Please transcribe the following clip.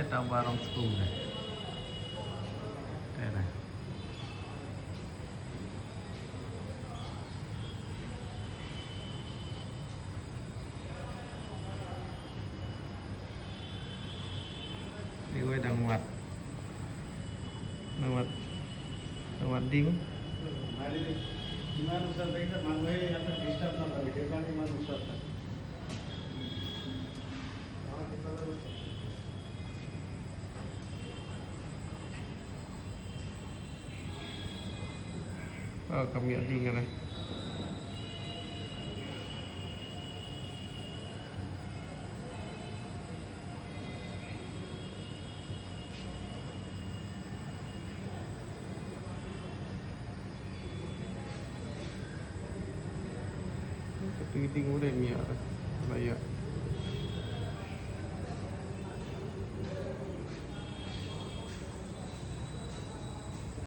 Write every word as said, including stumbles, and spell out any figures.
Tang ba rong skum ne. Te ne. Ni wei dang wat. Dang wat. Dang wat ding. Oh, kam ïoh ding ne. Ka tui ding u dei mia. Ba ïa.